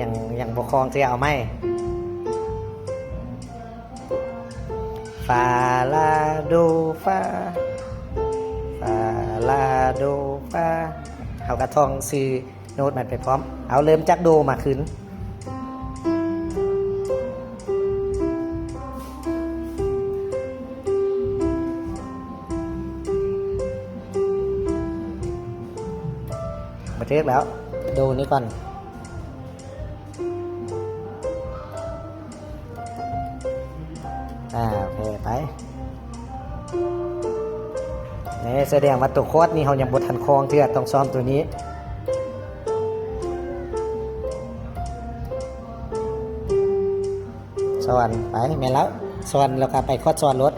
ຍັງ ຍັງບໍ່ຄ່ອງເທື່ອ ເອົາໃໝ່. ຟາ ລາ ໂດ ຟາ ຟາ ລາ ໂດ ຟາ. ເຮົາກະທ່ອງຊື່ໂນ້ດມັນໄປພ້ອມ. ເອົາ ເລີ່ມຈາກໂດມາຄືນ. ບໍ່ຖືກແລ້ວ ໂດນີ້ກ່ອນ. ອາ ໂອເຄ ໄປ. ນີ້ສະແດງວ່າໂຕຄອດນີ້ເຮົາຍັງບໍ່ທັນຄ່ອງເທື່ອ ຕ້ອງຊ້ອມໂຕນີ້. ສອນໄປ ແມ່ນແລ້ວ ສອນແລ້ວກະໄປຄອດສອນໂລດ.